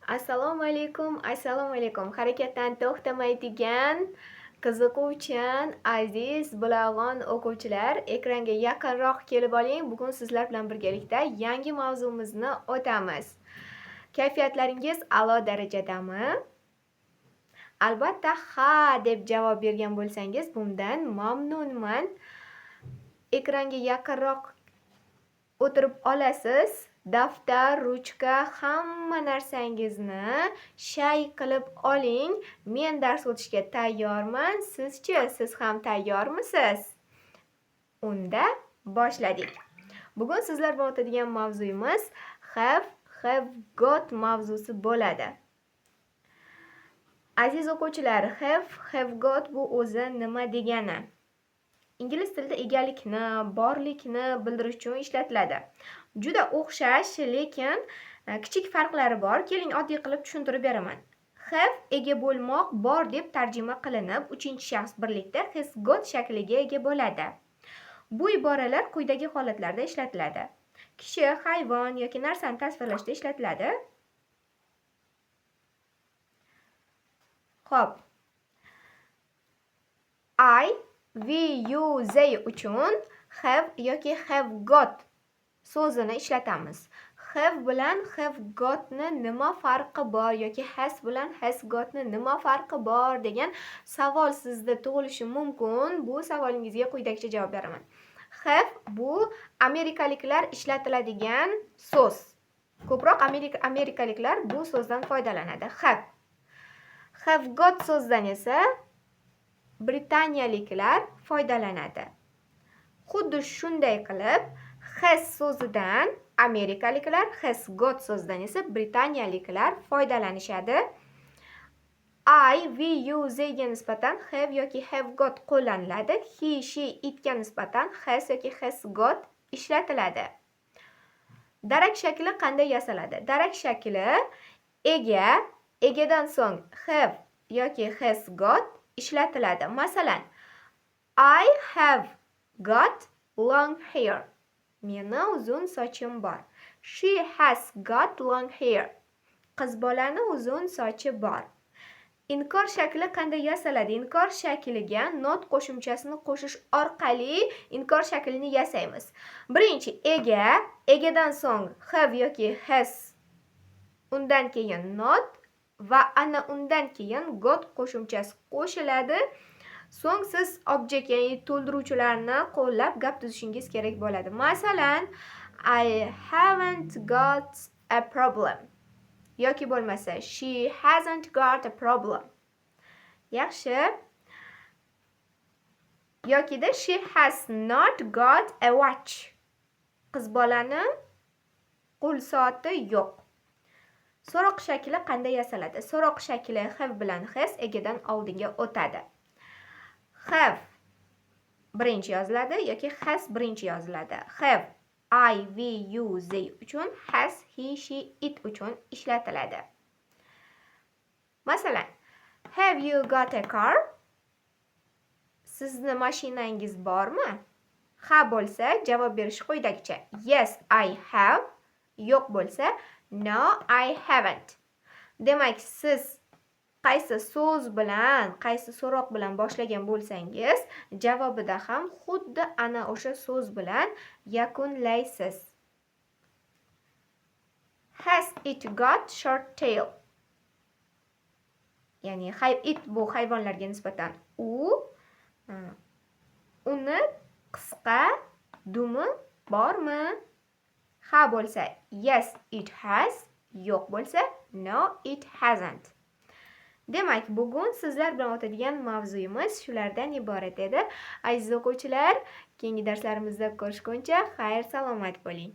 Assalomu alaykum, assalomu alaykum. Harakatdan to'xtamaydigan, qiziquvchan, aziz, bilag'on o'quvchilar, ekranga yaqinroq kelib oling. Bugun sizlar bilan birgalikda yangi mavzumizni o'tamiz. Kayfiyatlaringiz a'lo darajadami? Albatta, ha deb javob bergan bo'lsangiz, bundan mamnunman. Ekranga yaqinroq o'tirib olasiz. Daftar, ruchka, hamma narsangizni shay qilib oling. Men dars o'tishga tayyorman. Sizchi, siz ham tayyormisiz? Unda boshladik. Bugun sizlar bilan o'tadigan mavzuyimiz have, have got mavzusi bo'ladi. Aziz o'quvchilar, have, have got bu o'zi nima degani? Ingliz tilida egalikni, borlikni bildirish uchun ishlatiladi. Juda o'xshash, lekin kichik farqlari bor. Keling, oddiy qilib tushuntirib beraman. Have ega bo'lmoq, bor deb tarjima qilinib, uchinchi shaxs birlikda has got shakliga ega bo'ladi. Bu iboralar quyidagi holatlarda ishlatiladi. Kishi, hayvon yoki narsani tasvirlashda ishlatiladi. Xo'p. I, we, you, they uchun have yoki have got so'zini ishlatamiz. Have bilan have gotni nima farqi bor yoki has bilan has gotni nima farqi bor degan savol sizda tug'ilishi mumkin. Bu savolingizga quyidagicha javob beraman. Have bu amerikaliklar ishlatiladigan so'z. Ko'proq amerikaliklar bu so'zdan foydalanadi. Have. Have got so'zidan esa britaniyaliklar foydalanadi. Xuddi shunday qilib has so'zidan amerikaliklar, has got so'zidan esa britaniyaliklar foydalanishadi. I, we, you, they ga nisbatan have yoki have got qo'llaniladi. He, she, it ga nisbatan has yoki has got ishlatiladi. Darak shakli qanday yasaladi? Darak shakli ega, egadan so'ng have yoki has got ishlatiladi. Masalan, I have got long hair. Meni uzun sochim bor. She has got long hair. Qiz bolani uzun sochi bor. Inkor shakli qanday yasaladi? Inkor shakliga not qo'shimchasini qo'shish orqali inkor shaklini yasaymiz. Birinchi ega, egadan so'ng have yoki has, undan keyin not va ana undan keyin got qo'shimchasi qo'shiladi. So'ng siz object, ya'ni to'ldiruvchilarni qo'llab gap tuzishingiz kerak bo'ladi. Masalan, I haven't got a problem. Yoki bo'lmasa, she hasn't got a problem. Yaxshi. Yokida she has not got a watch. Qiz bolani qo'l soati yo'q. So'roq shakli qanday yasaladi? So'roq shakli have bilan has egadan oldinga o'tadi. Have birinchi yoziladi yoki has birinchi yoziladi. Have I, we, you, they uchun, has he, she, it uchun ishlatiladi. Masalan, have you got a car? Sizni mashinangiz bormi? Ha bo'lsa, javob berish quyidagicha. Yes, I have. Yo'q bo'lsa, no, I haven't. Demak, siz qaysi so'z bilan, qaysi so'roq bilan boshlagan bo'lsangiz, javobida ham xuddi ana o'sha so'z bilan yakunlaysiz. Has it got short tail? Ya'ni it bu hayvonlarga nisbatan uni qisqa dumi bormi? Ha bo'lsa, yes, it has, yo'q bo'lsa, no, it hasn't. Demak, bugun sizlar bilan o'tadigan mavzuyimiz shulardan iborat edi. Aziz o'quvchilar, keyingi darslarimizda ko'rishguncha xayr salomat bo'ling.